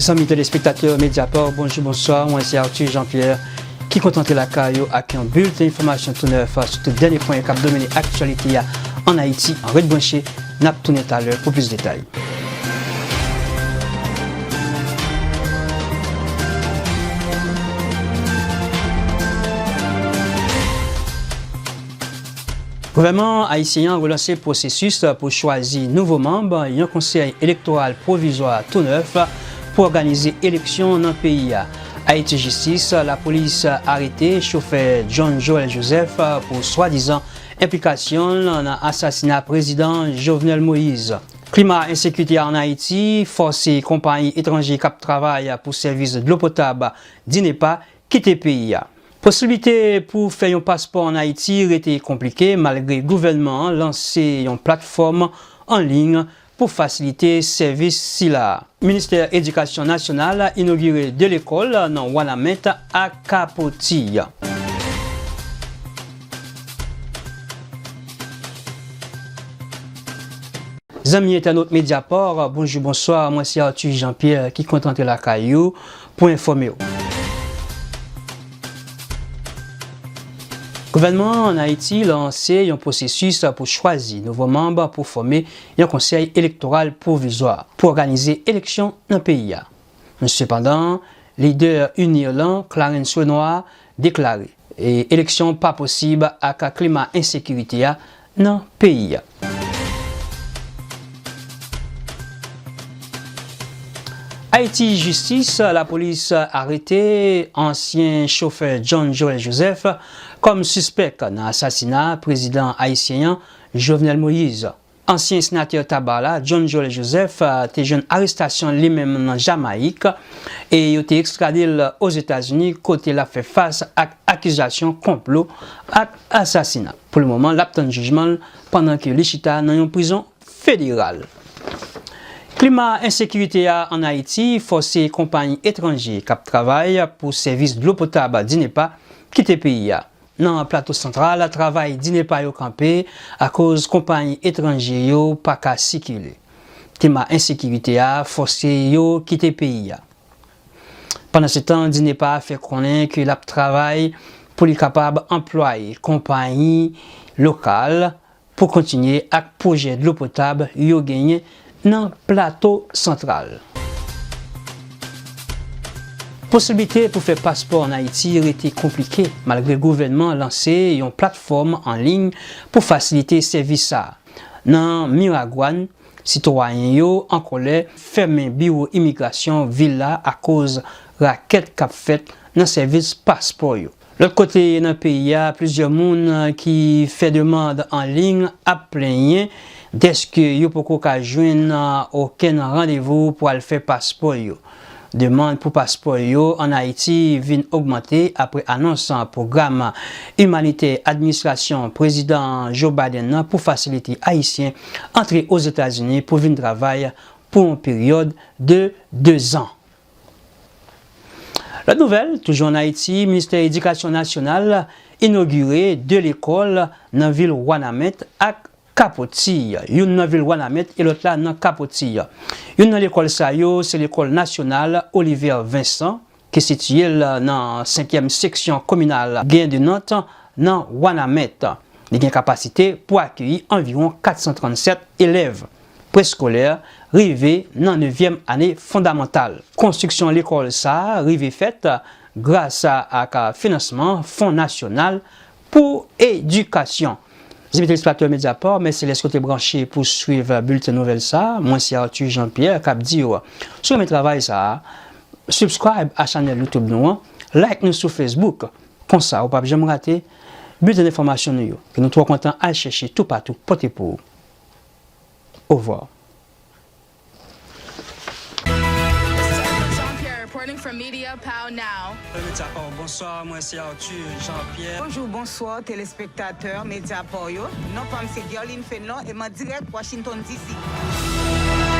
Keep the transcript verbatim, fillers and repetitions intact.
Zanmi telespektatè Mediapart, bonjou, bonswa, mwen se Arthur Jean-Pierre ki kontan antre lakay ou ak yon bilten enfòmasyon tou nèf sou tout dènye pwen k ap domine aktyalite a ann Ayiti. Ret branche, n ap tounen talè pou plis detay. Gouvènman ayisyen an relanse pwosesis pou chwazi nouvo manm yon konsèy elektoral pwovizwa tou nèf pou òganize eleksyon nan peyi a. Ayiti Jistis, lapolis arete chofè John Joël Joseph pou swadizan enplikasyon l nan asasina prezidan Jovenel Moïse. Klima ensekirite a ann Ayiti fòse konpayi etranje k ap travay pou sèvis dlo potab DINEPA kite peyi a. Posiblite pou fè yon paspò ann Ayiti rete konplike malgre gouvènman an lanse yon platfòm an liy pou fasilite sèvis sila a. Ministè Edikasyon Nasyonal inogire de lekòl nan Wanament ak Capotillo. Zanmi entènot Mediapart, bonjou, bonswa, mwen se Arthur Jean-Pierre ki kontan antre lakay ou pou enfòme w. Gouvènman ann Ayiti lanse yon pwosesis pou chwazi nouvo manm pou fòme yon konsèy elektoral pwovizwa pou òganize eleksyon nan peyi a. Sepandan, lidè UNIR lan, Clarens Renois, deklare, e, eleksyon pa posib ak klima ensekirite a nan peyi a. Ayiti Jistis, lapolis arete ansyen chofè John Joël Joseph kòm sispèk nan asasina prezidan ayisyen an, Jovenel Moïse. Ansyen senatè Taba la, John Joël Joseph, a, te jwenn arestasyon li menm nan Jamayik e yo te ekstrade l Ozetazini kote l ap fè fas ak akizasyon konplo ak asasina. Pou lemoman, l ap tann jijman l pandan ke li chita nan yon prizon federal. Klima ensekirite a ann Ayiti fòse konpayi etranje k ap travay pou sèvis dlo potab DINEPA kite peyi a. Nan Plato Santral, travay DINEPA yo kanpe akoz konpayi etranje yo pa ka sikile. Klima ensekirite a fòse yo kite peyi a. Pandansetan, DINEPA fè konnen ke l ap travay pou li kapab anplwaye konpayi lokal pou kontinye ak pwojè dlo potab yo genyen nan Plato Santral. Posiblite pou fè paspò ann Ayiti rete konplike malgre gouvènman an lanse yon platfòm an liy pou fasilite sèvis sa a. Nan Miragwàn, sitwayen yo an kòlè fèmen biwo imigrasyon vil la akoz rakèt k ap fèt nan sèvis paspò yo. Lòt kote nan peyi a, plizyè moun ki fè demann an liy ap plenyen dèske yo poko ka jwenn okenn randevou pou al fè paspò yo. Demann pou paspò yo ann Ayiti vin ogmante apre anons pwogram imanitè administrasyon Prezidan Joe Biden nan pou fasilite Ayisyen antre Ozetazini pou vin travay pou yon peryòd de dezan. Lòt nouvèl, toujou ann Ayiti, Ministè Edikasyon Nasyonal inogire de lekòl nan vil Wanament ak Kapoti, youn nan vil Wanament e lòt la nan Kapoti. Youn nan lekòl sa yo se lekòl nasyonal Oliver Vincent, ki sitiye l nan senkyèm seksyon kominal Gain de Nantes nan Wanament. Li gen kapasite pou akeyi anviwon kat san trannsèt elèv preskolè rive nan nevyèm ane fondamantal. Konstriksyon lekòl sa a rive fèt gras a, ak finansman Fon Nasyonal pou Edikasyon. Zanmi telespektatè Mediapart, mèsi lèske w te branche pou swiv bilten nouvèl sa a. Mwen se Arthur Jean-Pierre k ap di w, si w renmen travay sa a, subscribe a chanèl YouTube nou an, like nou sou Facebook. Konsa, ou p ap janm rate bilten enfòmasyon nou yo, ke nou twò kontan al chèche toupatou pote pou ou. Au revoir. Jean-Pierre reporting from Media Pow Now. Media Pow, bonswa, mwen se Arthur Jean-Pierre. Bonjou, bonswa, telespektatè Media Pow yo. Non pa m se Guerline Fenlon e m an dirèk Washington D C.